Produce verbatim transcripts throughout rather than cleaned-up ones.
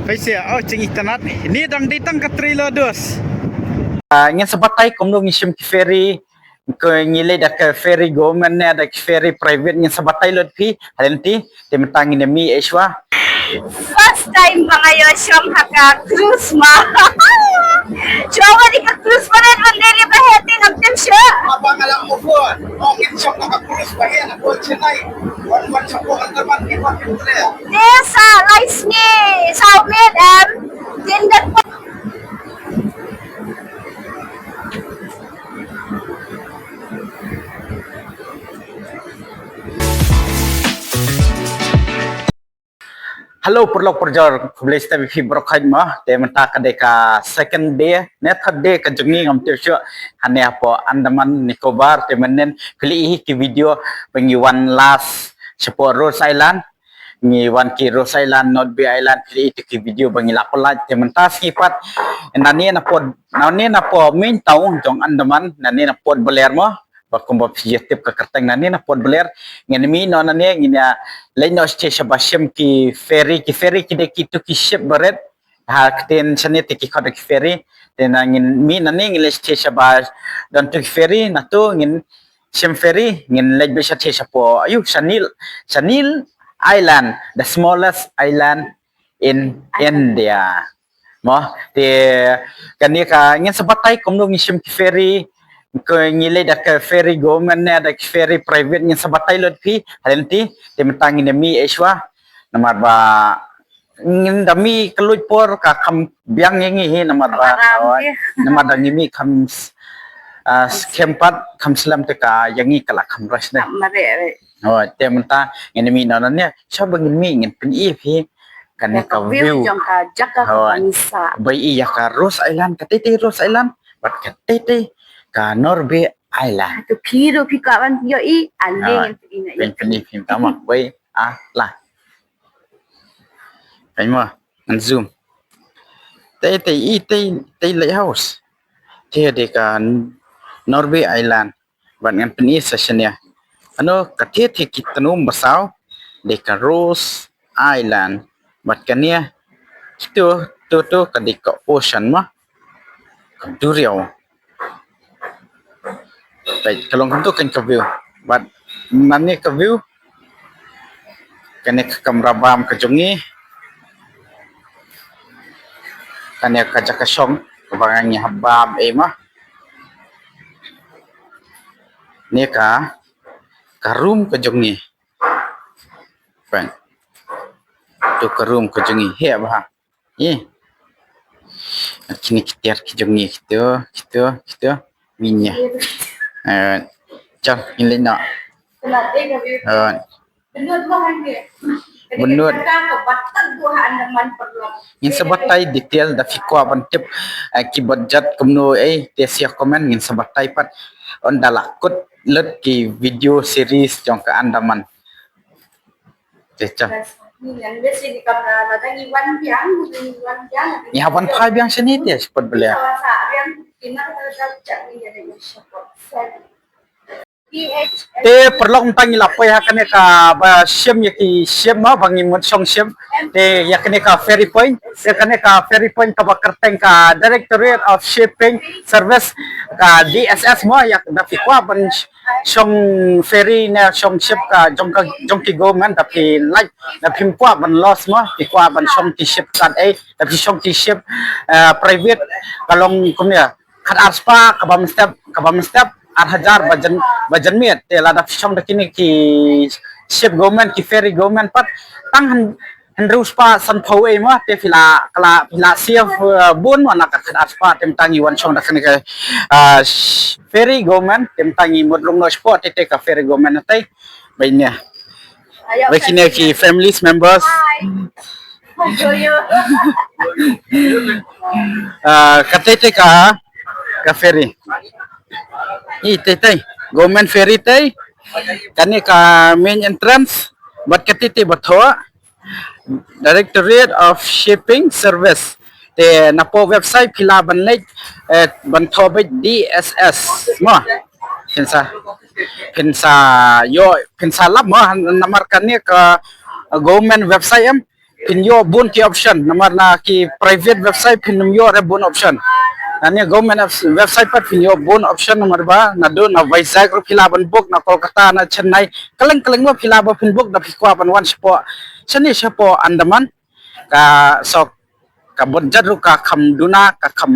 Pisa, oh, jing itynnad. Ni dang dei tang ka trailer dos. Ah, ngin sa batai kumno ngi shim ki ferry, ko ngi leit da ka ferry government ne da ki ferry private, ngin sa batai lut phi ha lynti. Te mynta ngin ïa mih ei shuwa. First time ba nga ïoh shong ha ka cruise ma. Shuwa ba dei ka cruise ba ren ban dei ba heh te ngam tip shuh. Apa nga la move on. Oh, ngin shong ha ka cruise ba heh na ko Chennai. Wan wan shong ko Andaman ki wan ki tre. Te sa lai sngi saw miet em. Tin dat Hello, paralok parajor, khublei shibun ïa phi baroh kawei mo. Te mynta ka dei ka second day, ne third day ka jong ngi ngam tip shuh. Hangne hapoh Andaman Nicobar, te mynnin phi la ïohi ki video ba ngi wan last shapoh Rhode Island. Ngi wan ki Rhode Island, North Bay Island, phi la ïohi ki video ba ngi la pynlait. Te mynta sngi pat, nangne na port, nangne na port main town jong Andaman, nangne na Port Blair mo. Ba kumba phi ïa tip ka kyrteng nangne na Port Blair. Ngin mih noh nangne, ngin ïa leit noh sha, shaba shim ki ferry, ki ferry ki dei kito ki ship ba rit. Ha ktien shane te ki khot ki ferry. Te na ngin mih nangne ngin leit sha, shaba don tu ki ferry, nato ngin shim ferry ngin leit beit sha, shapoh, ayu, Shanil, Shanil Island, the smallest island in India. Mo, te kane ka ngin sa batai kumno ngi shim ki ferry, ko ngi leit da ka ferry government ne da ki ferry private, ngin sa batai lut phi ha lynti. Te mynta ngin ïa mih ei shuwa. Namar ba ngin da mih ka luid por ka kham biang ïa ngi hi namar ba, namar da ngi mih kham s-, ah, skhem pat kham slem te ka ïa ngi ka la kham rush ne. Te mynta ngin mih noh nangne, shaba ngin mih ngin pyni ïa phi kane ka view jong ka jaka ka bangsa. Ba ïa ka Rhode Island, ka tei tei Rhode Island bad ka tei tei ka North Bay Island. To phi ruh phi kwah ban ïohi, ale ngin pyni ïa phi. Pynpyni phi mynta mo, wei, ah, la. Pynmo, ngan zoom. Tei tei i tei tei lighthouse. Te dei ka North Bay Island. Bad ngan pyni sa shane. Ano ka te te ki tnum basaw dei ka Rhode Island. Bad kane kito to to ka dei ka ocean mo. Ka duriaw. Peit, ka long kumto kan ka view. Bad nangne ka view. Kane ka kamra bam ka jong ngi. Kane ka jaka shong kaba ngi hap bam ei mo. Ne ka, ka room ka jong ngi. Peit. To ka room ka jong ngi. Heh bha. Ï. Kine ki tiar ki jong ngi kito, kito, kito. Minya. Eh, chal, ngin leit noh. Eh. Bynnud. Ngin sa batai detail da phi kwah ban tip, eh, ki budget kumno ei, te sa comment ngin sa batai pat. Ynda la kut lut ki video series jong ka Andaman. Te chal. Ngi hap wan phai biang shane te, shaphrang bele. Te paralok, mynta ngi la poi ha kane kaba shim ïa ki ship mo, ba ngi mut shong ship. Te ïa kane ka ferry point, ïa kane ka ferry point kaba kyrteng ka Directorate of Shipping Service, ka D S S mo, ïa da phi kwah ban shong ferry ne shong ship ka jong ka, jong ki government, da phi lait, da phim kwah ban loss mo, phi kwah ban shong ki ship kat ei, da phi shong ki ship, eh, private, ka long kumne, khat ar spah, kaba mynstep, kaba mynstep ar hajar ba jan, ba janmiet. Te lada phi shong da kine ki ship government, ki ferry government pat, tang hyn-, hynriew spah sanphew ei mo, te phi la, ka la, phi la save, eh, bun mo na ka khat ar spah. Te mynta ngi wan shong da kane ka, ah, sh-, ferry government, te mynta ngi mut rung noh shapoh, te, te ka ferry government na tei. Ba ine. Ba kine ki families members. Ah, ka tei tei ka, ka ferry. Ï tei tei. Government ferry tei. Kane ka main entrance. Bad ka tei tei ba thoh. Directorate of Shipping Service. Te napoh website phi lah ban leit, eh, ban thoh beit D S S mo. Phin sa, phin sa ïoh, phin sa lap mo, namar kane ka government website em. phin ïoh bun ki option, namar na ki private website phin ym ïoh re bun option. Na ne government webs-, website pat phin ïoh bun option, namar ba naduh na Vizag ruh phi lah ban book, na Kolkata, na Chennai, kylleng kylleng ba phi lah ba phin book da phi kwah ban wan shapoh, shane shapoh Andaman. Ka, so, ka budget ruh ka kham duna, ka kham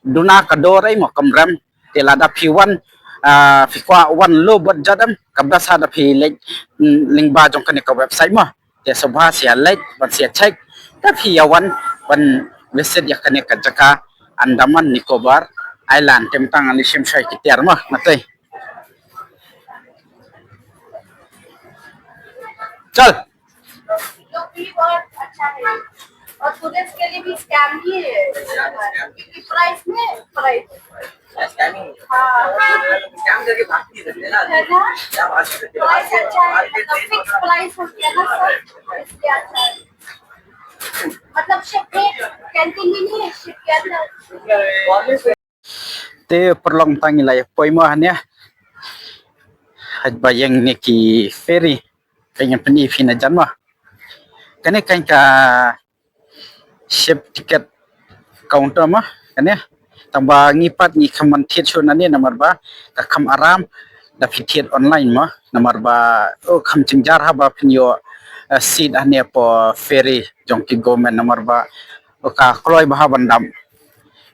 duna ka dor ei mo, kam rem. Te lada phi wan, ah, phi kwah wan low budget em, ka best ha da phi leit, mm, lyngba jong kane ka website mo. Te sngewbha sa ïa leit ban sa ïa check. Te phi ïa wan ban visit ïa kane ka jaka Andaman Nicobar Island. Te mynta ngan leit shim shai ki tiar mo, nga tei. चल। और टूरिस्ट के लिए भी स्कैम ही है, क्योंकि प्राइस में प्राइस। स्कैम ही है। हाँ। स्कैम करके भागती है ना। है ना? क्या बात है? प्राइस अच्छा है, मतलब फिक्स प्राइस होती है ना सर, इसलिए अच्छा है। मतलब शिप में कैंटीन भी नहीं है, शिप के अंदर। Te paralok, mynta ngi la ïa poi mo hangne. Haba ïeng ne ki ferry, ka ngan pyni phi na jan mo. Kane ka ship ticket counter mo kane. Tang ba ngi pat ngi kham thied shuh nangne namar ba ka kham aram da phi thied online mo. Namar ba, oh, kham jynjar haba phin ïoh, eh, seat hangne hapoh ferry jong ki government namar ba, oh, ka kloi bha ban dap.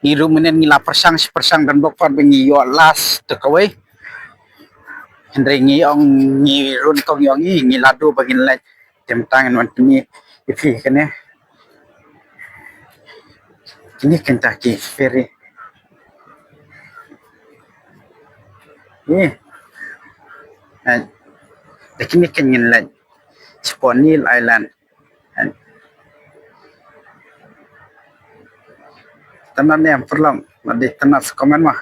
Ngi ruh mynnin ngi la pyrshang shi pyrshang, don bok pat ba ngi ïoh last te kawei. Hynrei ngi ong, ngi run kong ïoh ngi, ngi la duh ba ngin leit. Te mynta ngan wan pyni ïa phi kane. Kine kynta ki ferry. Ni. Eh, da kine kan ngin leit shapoh Neil Island. Tang ne em paralok, ma dei tang sa comment ma.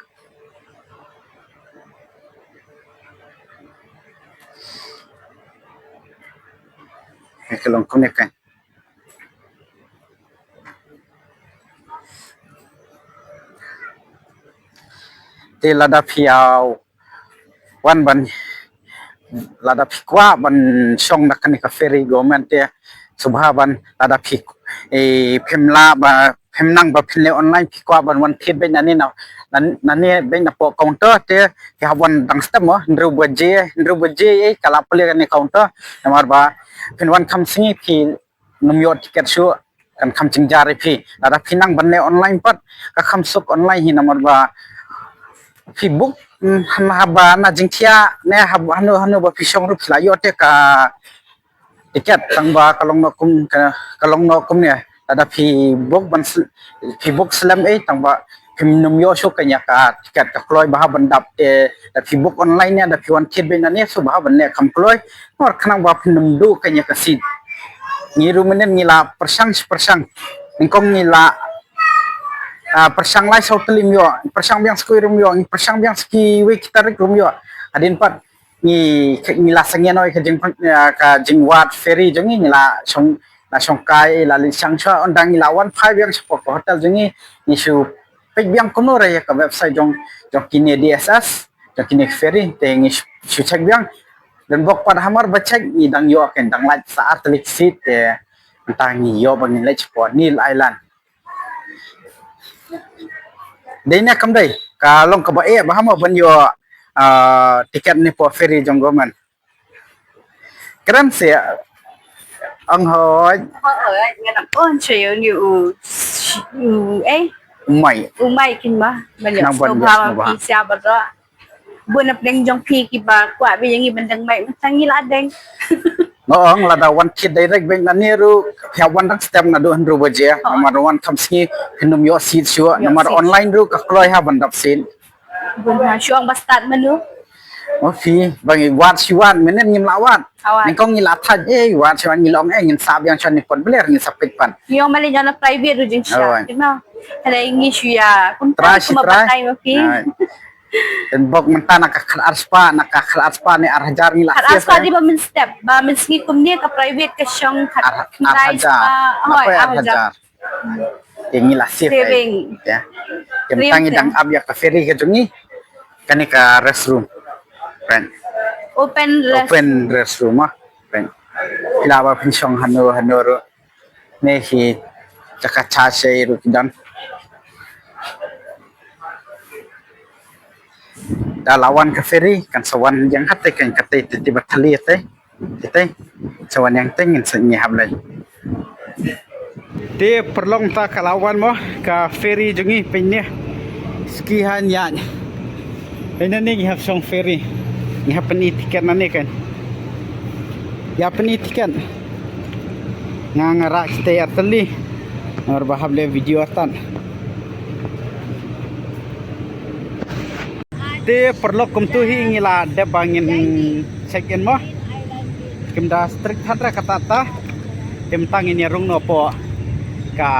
Ka long kumne kan. Te lada phi ïa wan ban, lada phi kwah ban shong na kane ka ferry government te sngewbha ban, lada phi, eh, phim lah ba, phim nang ba phin leit online, phi kwah ban wan thied beit nangne na, nan-, nangne beit napoh counter te phi hap wan dang step mo, hynriew baje, hynriew baje, eh, ka la plie kane counter, namar ba phin wan kham sngi phin ym ïoh ticket shuh, kan kham jynjar ïa phi. Lada phi nang ban leit online pat, ka kham suk online hi namar ba phi book, mm, haba na jingthiah ne haba hano hano ba phi shong ruh phi la ïoh te ka ticket, tang ba ka long noh kum, ka, ka long noh kumne. Lada phi book ban sl-, phi book slem ei, tang ba phim nym ïoh shuh kane ka ticket, ka kloi bha ban dap te, da phi book online ne, da phi wan thied beit nangne sngewbha ban leit kham kloi. Namar khnang ba phin nym duh kane ka seat. Ngi ruh mynnin ngi la pyrshang shi pyrshang. Nyngkong ngi la, ah, pyrshang lai saw tylli ym ïoh, pyrshang biang sa kiwei ruh ym ïoh, ngi pyrshang biang sa kiwei ki tarik ruh ym ïoh. Hadien pat ngi, ngi la sangeh noh ïa ka jing, ah, ka jingwad ferry jong ngi, ngi la shong, la shong kai, la leit shang shuwa, ynda ngi la wan phai biang shapoh ka hotel jong ngi, ngi shu peit biang kumno re ïa ka website jong, jong kine D S S, jong kine ferry, te ngi shu, shu check biang. Don bok pat hamar ba check ngi dang ïoh, kan dang lait sa ar tylli ki seat, te mynta ngi ïoh ba ngin leit shapoh Neil Island. Dei ne kam dei, ka long kaba eh bha mo ban ïoh, ah, ticket ne hapoh ferry jong government. Kren seh, ong hoi. Hoi, ngan ong, oh, sha ïa uni u, u, eh? U Mai. U Mai kin ba, ban ïoh sngewbha ma phi sha ba doh. Bun na pdeng jong phi kiba kwah beit ïa ngi ban dang mih, mynta ngi la deng. Nga ong lada wan thied direct beit nangne ruh phi hap wan dang step naduh hynriew baje. Namar wan kham sngi phin ym ïoh seat shuh. Namar online ruh ka kloi ha ban dap seat. Bun ha, shu ong ba start mynno? Oh phi, ba ngi wad shi wad, mynnin ngim lah wad. Nyngkong ngi la thait, eh, wad shi wad ngi la ong, eh, ngin sah biang shuwa ne pon bler ngin sa peit pat. Ngi ong mali jana private ruh jingshisha. Kynmaw. Hynrei ngi shu ïa kumta kumba batai ma phi. Don bok mynta na ka khat ar spah, na ka khat ar spah ne ar hajar ngi la save. Khat ar spah dei ba mynstep, ba mynsngi kumne ka private ka shong khat ar hajar. Hoi, ar hajar. Te ngi la save. Saving. Te mynta ngi dang ap ïa ka ferry ka jong ngi. Kane ka restroom. Open rest-, open restroom ah. Phi lah ba phin shong hano hano ruh. Ne hi jaka cha sei ruh ki don. Da la wan ka ferry kan sa wan ïa kata kan kata te te ba thali te. Te te sa wan ïa te ngin sa ngi hap lai. Te paralok mynta ka la wan mo ka ferry jong ngi pynne. Ski han ïa. Pynne ngi hap shong ferry. Ngi hap pynï tiket na ne kan. Ïa pynï tiket. Nga nga rak te arteli. Ngar ba hap le video artan. Te paralok kumtu hi ngi la dep ba ngin check in mo. Kim da strict hatra kata ta. Kim tang ngin ïa rung no po ka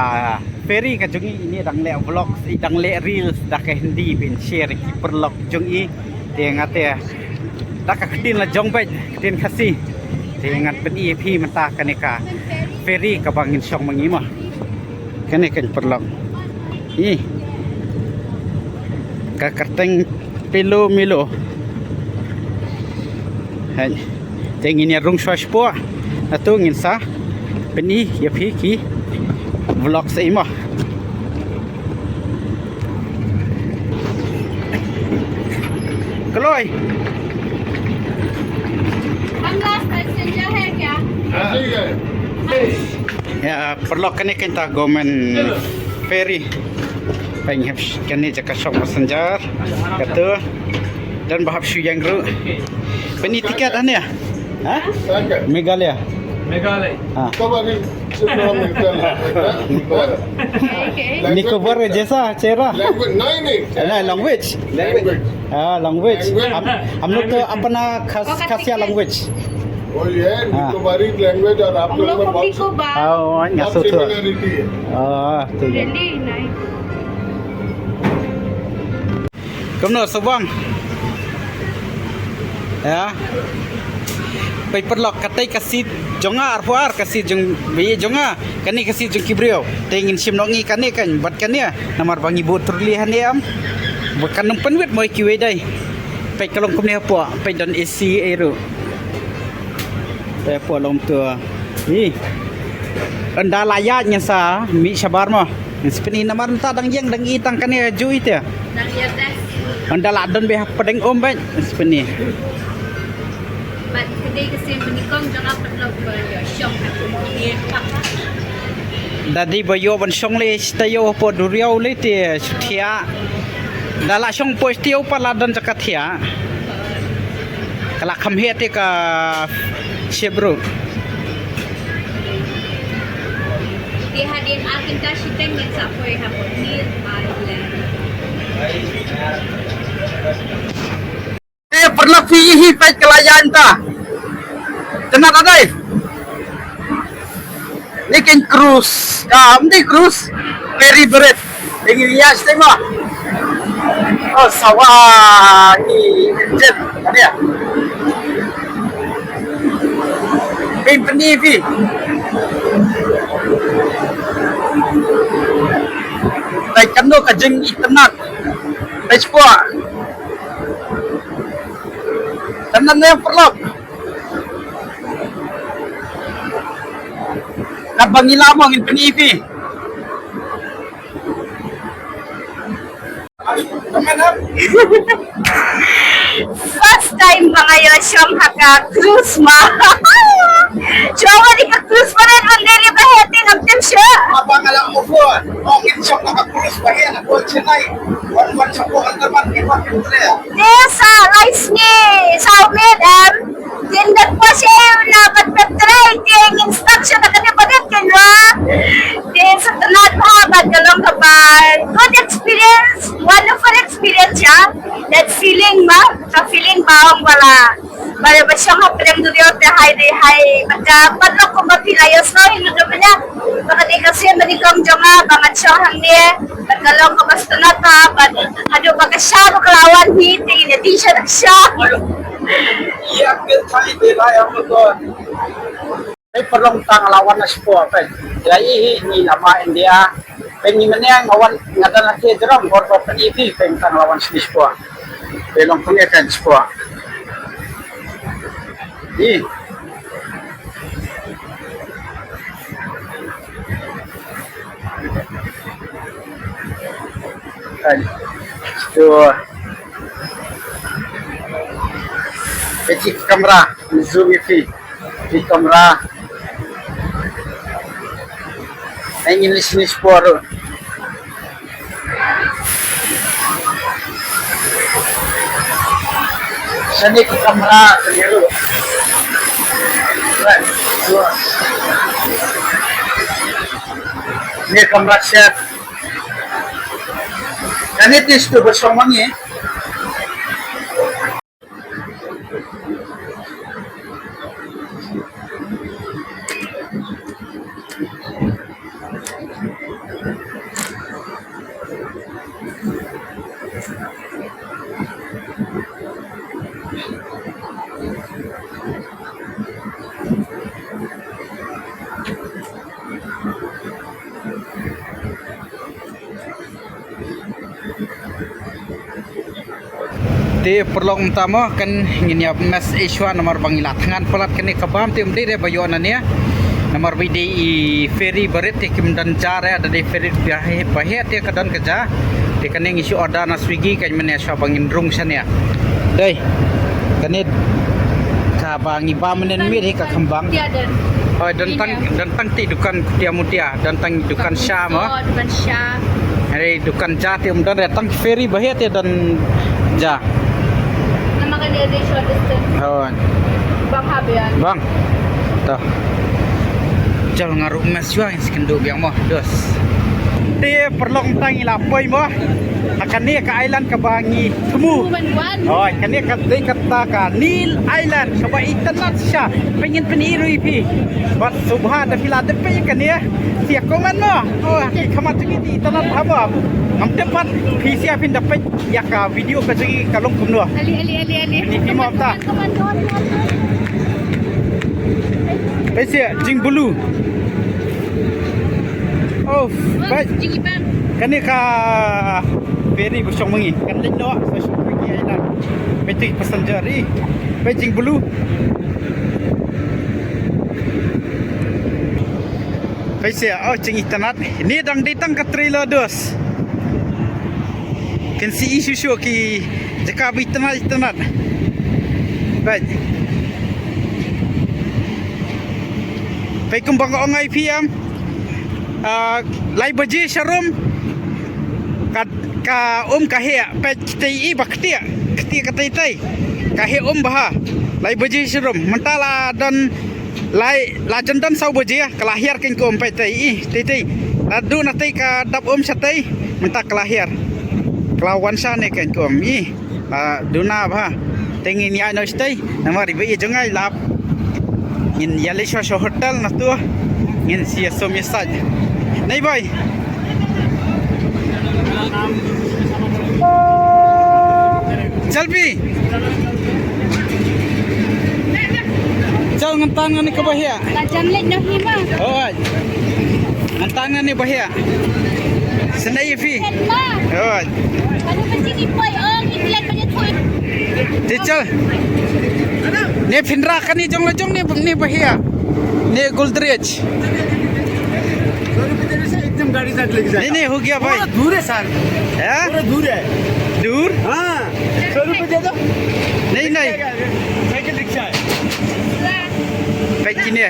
ferry ka jong ngi ini dang leh vlog i dang leh reels da ka Hindi bin share ki paralok jong i. Te nga te da ka ktien la jong bad ktien Khasi. Te ngan pynï phi mynta kane ka ferry kaba ngin shong ma ngi mo. Kane kan paralok. Ih. Ka kyrteng Pilo Milo. Hai. Te ngin ïa rung shwa shpoh. Natu ngin sa pynï ïa phi ki vlog sa imo. Kloi. हम लास्ट पैसेंजर है क्या? Ïa paralok kane kan ta government ferry. Pynhap kane jaka shong passenger. Katu. Dan ba hap shu ïeng ruh. Pynï tiket ane. Ha? Meghalaya. Meghalaya. Ha. Nicobar jaisa chehra. Language, nahi, nahi. Na language. Language. Ha, language. Language. Hum, hum log to apna khas, khasiya language. Oh, yeah, Nicobarese language aur aap log mein bahut, bahut similarity hai. Ha, to ye. Kumno, sa bang? Ïa. Peit paralok, kata ka seat jong nga, arphew ar ka seat jong, ba ïeit jong nga, kane ka seat jong ki briew. Te ngin shim noh ngi kane kan, bad kane, namar ba ngi bud trolley hangne em. Ba kan ym pynwit mo ïa kiwei dei. Peit ka long kumne hapoh, peit don A C ei ruh. Peit hapoh long to. Hi. Ynda la ïaid ngin sa mih shabar mo. Ngan sa pynï namar mynta dang ïeng dang i tang kane ha juh ite. Dang ïeng tes. Ynda la don beit ha pdeng um beit ngan sa pynï. Bad ka dei ka sien ba nyngkong jong nga paralok ba ïoh shong ha ka mawngeit. Da dei ba ïoh ban shong lei, shu ta ïoh hapoh duriaw lei te shu thiah. Da la shong hapoh shuh te pat la don jaka thiah. Ka la kham heh te ka ship ruh. Te hadien ar kynta shiteng ngin sa poi hapoh Nir Island. Te paralok phi, hi peit ka la ïaid mynta. Tynat adai. Ni kein cruise. Ka, ym dei cruise. Ferry beret. Dei ngi ïa sdei ma. Oh, sawa ngi jet. Ada. Pyn pyni phi. Peit kano ka jingitynnat. Peit shapoh. Tang nang ïa paralok. Katba ngi lah mo ngin pyni phi. First time ba nga ïoh shong ha ka cruise ma. Shuwa ba dei ka cruise ba rit ban dei rit ba heh te ngam tip shuh. Haba nga la offer, ong ngin shong ha ka cruise ba heh na Chennai. Wan wan shong ko Andaman ki ba ki tre. Te sa lai sngi, saw miet em. Kin da kwah sha u na bad pep trai te ngin stuck sha da kane badet kin ra. Te sa tynat bha bad ka long kaba good experience, wonderful experience, yeah. That feeling ba, ka feeling ba ong ba la, ba la ba shong ha pdeng duriaw te hai de hai, bad ka, bad lok kumba phi la ïohsngew hi na dum nya. Ba ka dei ka sien ba nyngkong jong nga ba ngan shong hangne. Bad ka long kaba sngewtynnat bha, bad haduh ba ka sha ruh ka la wan hi, te ngin ïa dih sha ka sha. Ïa, phi thait te la ïa motor. Peit paralok, tang la wan na shapoh, peit. Ïa i hi ngi lama India. Peit ngi mynne nga wan nga dang ïa ki jrong bor bor peit i phi, peit tang la wan shapoh. Peit long pynïaid kan shapoh. I. To, peit ki kamra, zoom ïa phi. Ki kamra. Ai ngin list ni spor. Shane ki kamra, shane ruh. Right. Ne kamra chef. Kane te stu ba shong ma ngi. Te paralok mynta mo kan ngin ïa mess ïa shuwa namar ba ngi la thngan palat kane ka bam te ym dei re ba ïoh na ne. Namar ba i dei i ferry barit te kim don ja re, da dei ferry ba heh, ba heh te ka don ka ja. Te kane ngi shu order na Swiggy kan mane shuwa ba ngin rung shane. Dei. Kane kaba ngi bam mynne miet hi ka khambang. Tia don. Oi, don tang, don tang te dukan Kutia Mutia, don tang dukan sha mo. Oh, dukan sha. Hynrei dukan ja te ym don re, tang ferry ba heh te don ja. Namar ka dei short distance. Hooid. Bang ha biang. Bang. To. Jal nga ruh mess shuwa, ngi shu kynduh biang mo. Dos. Te paralok mynta ngi la poi mo. Ha kane ka island kaba ngi thmu. Thmu ban wan. Hooid, kane ka dei kata ka Neil Island kaba itynnad shisha. Peit ngin pyni ruh ïa phi. Bad sngewbha da phi la dep peit ïa kane, phi ïa comment mo. Oh, ki khmat jong ngi itynnad haba ngam tip pat phi shisha phin da peit ïa ka video ka jong ngi ka long kumno. Ali, ali, ali, ali. Ni phi mo ta. Peit shisha jingblue. Oh, peit. Jingibang. Kane ka ferry ba shong ma ngi. Kan leit noh sa sha Kuki Island. Peit ki passenger ï. Peit jingblue. Peit shisha, oh, jingitynnad. Ni dang dei tang ka trailer dos. Kan shu ïohi shuh shuh ki jaka ba itynnad itynnad. Peit. Peit kumba nga ong ïa phi em. Ah, lai baje sharum. Ka, ka um ka heh, peit kitei i ba ktieh, ktieh ka tei tei. Ka heh um bha. Lai baje sharum. Mynta la don lai, la jan don saw baje, ka la hiar kein ka um, peit tei i, tei tei. La duh na tei ka dap um shatei, mynta ka la hiar. Ka la wan shane kein ka um i. Ah, duna bha. Te ngin ïaid noh shatei. Namar i ba i jong nga i lap. Ngin ïaleit shuwa sha hotel na tu. Ngin shu ïasum ïasaid. Nei bhai. Jalbi. Chal ngan tan ngan kaba heh. Ka jan leit noh hi ma. Oi. Ngan tan ngan kaba heh. Snei phi. Ket ma. Oi. Ka nu pynjini poi ong, ni leit pynjini poi. Te chal. Ne pynra kane jong la jong ne, ne ba heh. Ne Godrej. सौ रुपए देने से एकदम गाड़ी साथ लेके जाएगा। नहीं, नहीं, हो गया भाई। थोड़ा दूर है सर। हैं? थोड़ा दूर है। दूर? हाँ। सौ रुपए दे दो। नहीं, नहीं। साइकिल रिक्शा है। Peit kine.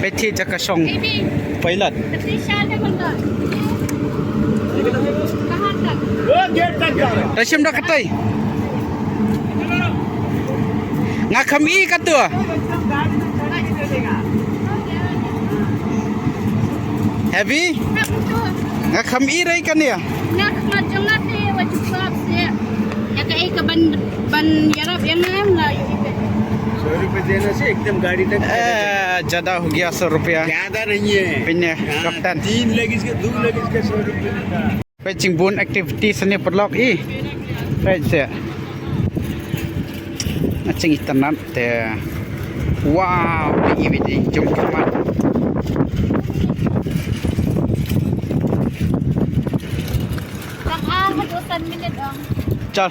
Peit hi jaka shong pilot. Wo gate tak ja raha hai. Ta shim da katei. Nga kham i katu. Heavy? Nga kham i rei kane. Nga kham jong nga te wa jubab se. Ya ka e ka ban ban yarap yang nga nga. सौ रुपए देने से एकदम गाड़ी तक। ए, ज्यादा हो गया सौ रुपया। ज्यादा नहीं है। Peit ne, हाँ, captain. तीन लगेज के, दो लगेज के सौ रुपए का। Peit jingbun activity sane paralok i. Peit shisha. Nga jingitynnad te. Wow, te i bit i jong khmat. Tang ar haduh san minit ong. Chal.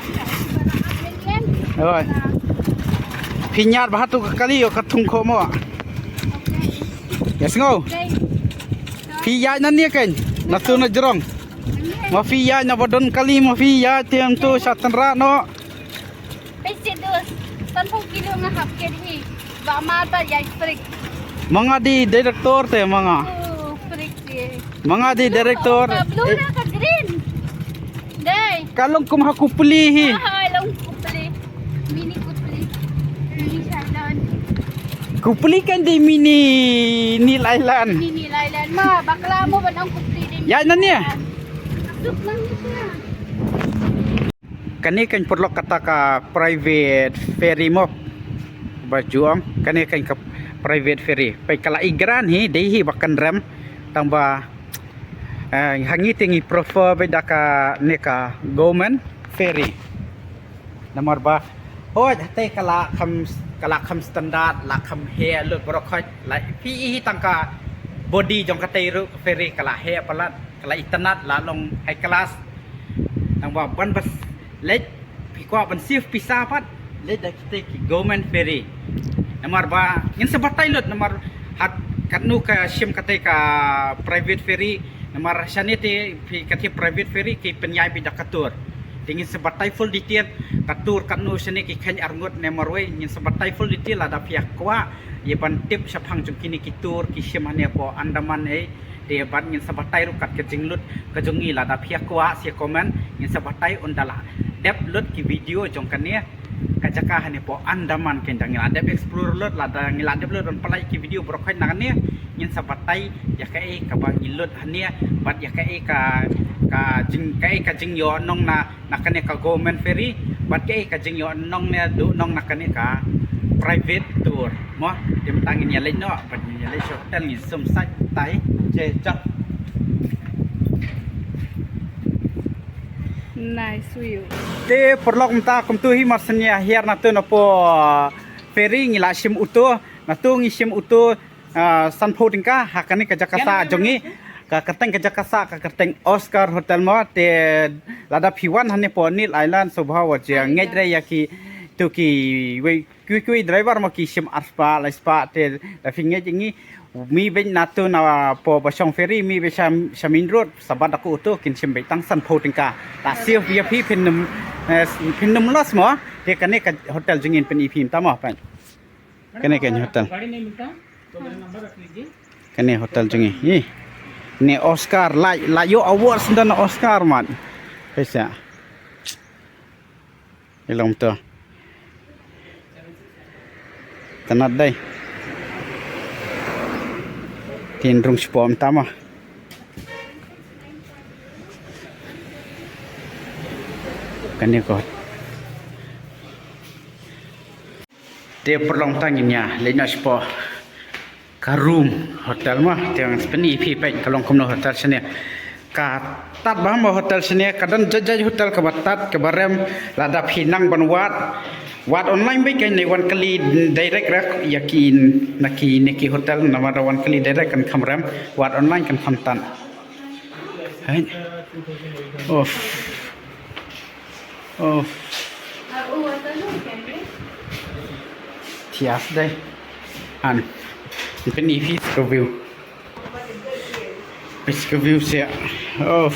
Oi. Pynïar bha tu ka kali ïa ka thung kho mo. Okay. Yes, ngo. Okay. Phi ïaid na ne kein, na tu na jrong. Ma phi ïaid na ba don kali, ma phi ïaid te tu sha tynrah noh. Peisedos, sanphew kilo nga hap ket hi. Ba mar ba ïaid prik. Ma nga dei director te ma nga. Oh, prik te. Ma nga dei director. Ka blue na ka green. Dei. Ka long kum ha Kupli hi. Ah, long Kupli. Mini Kupli. Mini Ceylon. Kupli kan dei mini Neil Island. Mini Neil Island ma, bakla mo ban ong Kupli dei. Ïaid na ne. Suk lang ni siya. Kane kan paralok kata ka private ferry mo. Ba ju ong, kane kan ka private ferry. Peit ka la i grand hi, dei hi ba kynrem. Tang ba, eh, ha ngi te ngi prefer beit da kane ka government ferry. Namar ba, hooid, hate ka la kham, ka la kham standard, la kham heh lut baroh khoit. La phi i hi tang ka body jong katei ruh ferry ka la heh palat, ka la itynnad, la long high class. Tang ba ban bas leit, phi kwah ban save pisa pat, leit da kitei ki government ferry. Namar ba ngin sa batai lut, namar ha katno ka shim katei ka private ferry. Namar shane te phi, katei private ferry ki pynïaid beit da ka tour. Te ngin sa batai full detail, ka tour katno shane ki kheiñ arngut ne marwei, ngin sa batai full detail lada phi kwah ïa ban tip shaphang jong kine ki tour ki shim hane hapoh Andaman ei. Te bad ngin sa batai ruh kat ka jinglut ka jong ngi, lada phi kwah sa comment, ngin sa batai ynda la dep lut ki video jong kane ka jaka hane hapoh Andaman kein, da ngi la dep explore lut, lada ngi la dep lut ban pynlait ki video baroh khoit na kane, ngin sa batai ïa kaei kaba ngi lut hane, bad ïa kaei ka, ka jing, kaei ka jingïohnong na, na kane ka government ferry, bad kaei ka jingïohnong ne duhnong na kane ka private tour. Mo, te mynta ngin ïaleit noh, bad ngin ïaleit sha hotel, ngin sum sait tai. Che, chap. Nice view. Te paralok, mynta kumtu hi mar shen ïa hiar na tu napoh ferry, ngi la shim auto, na tu ngi shim auto, ah, sanphew tyngka ha kane ka jaka sah jong ngi. Ka kyrteng ka jaka sah ka kyrteng Oscar Hotel mo. Te lada phi wan hane hapoh Neil Island, sngewbha wat jia ngeit re ïa ki, tu kiwei kiwei driver mo ki shim arspah laispah, te da phi ngeit ngi mih beit na tu napoh ba shong ferry, mih beit sha, sha main road, sa bat da ka auto kin shim beit tang sanphew tyngka. Ta save ïa phi, phin ym, eh, phin ym loss mo. Te kane ka hotel jong ngi, pyn-i phi mynta mo, pyn. Kane ka hotel. Kane hotel jong ngi. Ih. Ne Oscar, la, la ïoh awards na Oscar mat. Pisa. Ilong to. Tang dei. Tin rung spom tama. Kane ko. Te paralok, tang ngin ïa leit noh shapoh ka room hotel mo. Te ngan sa pyni ïa phi peit ka long kumno hotel shane. Ka tad bha mo hotel shane, ka don jait jait hotel kaba tad kaba rem. Lada phi nang ban wad, wad online beit, kan wan kylli direct ruh ïa ki na kine ki hotel, namar da wan kylli direct kan kham rem, wad online kan kham tad. Hai. Of. Oh. Thiah dei. Han. Pyn-i phi ka view. Peit ka view sia. Oh.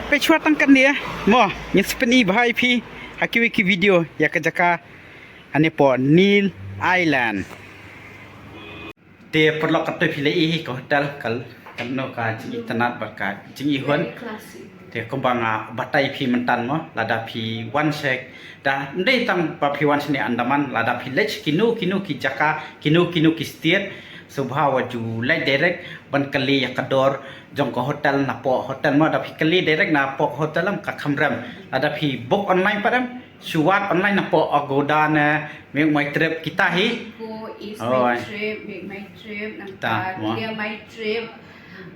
Peit shuwa tang kane mo, ngin sa pyn-i bha ïa phi ha kiwei ki video ïa ka jaka hane hapoh Neil Island. Te paralok, katto phi la ïohi ka hotel, ka, kano ka jingitynnad bad ka jingihun. Very classy. Te kumba nga batai phi mynta mo, lada phi wan sha, da, ym dei tang ba phi wan shane Andaman, lada phi leit kino kino ki jaka, kino kino ki state, sngewbha wat ju leit direct ban kylli ïa ka dor jong ka hotel napoh hotel mo. Da phi kylli direct napoh hotel em, ka kham rem. Lada phi book online pat em, shu wad online napoh Agoda ne MakeMyTrip kita hi. Go is Oh, my ai. Trip, MakeMyTrip, nangta Ta, mo. ClearMyTrip,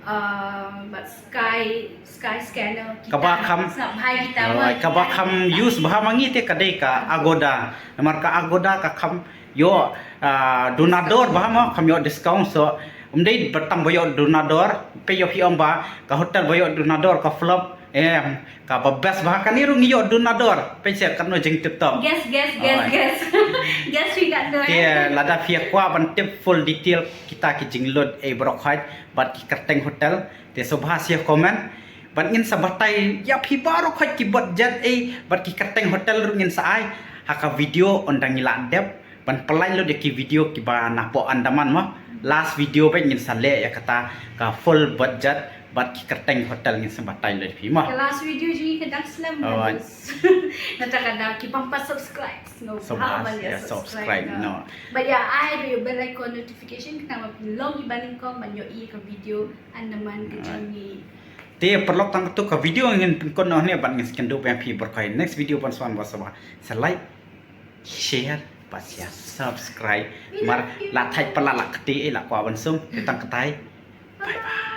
uh, bad Sky, Skyscanner kita. Kaba kham Sap hai kita Oh, mo. Kaba kham use bha ma ngi te ka dei ka Agoda. Namar ka Agoda ka kham ïoh, ah, duna dor bha mo, kham ïoh discount, so ym dei ba tang ba ïoh duna dor. Peit, ïoh phi ong ba ka hotel ba ïoh duna dor ka flop. Em, kaba best bha kane ruh ngi ïoh duna dor. Peit sha katno jingtip top. Guess, guess, guess, Oi. guess. Yes, we got the Te lada phi kwah ban tip full detail kita ki jinglut ei baroh khoit bad ki kyrteng hotel, te sngewbha sha comment. Bad ngin sa batai ïa phi baroh khoit ki budget ei bad ki kyrteng hotel ruh ngin sa ai ha ka video ynda ngi la dep ban pynlait lut ïa ki video kiba napoh Andaman mo. Last video ba ngin sa leh ïa kata ka full budget bad ki kyrteng hotel ngin sa batai lut phi mo. Ka last video jong ngi ka dang slem. Oh, Nata ka dang ki bym pat subscribe. Sngewbha ban ïa subscribe no. Bad ïa ai ba ïa bell icon notification khnang ba phin long ïa ba nyngkong ban ïohi ka video Andaman ka jong ngi. Te paralok, tang katto ka video ngin pynkut noh hangne bad ngin sa kynduh biang phi baroh khoit next video ban shuwa. Ba sngewbha sa like, share bad sa subscribe. Mar la thait pat la kti ei la kwah ban sum. Te tang katai. Bye bye.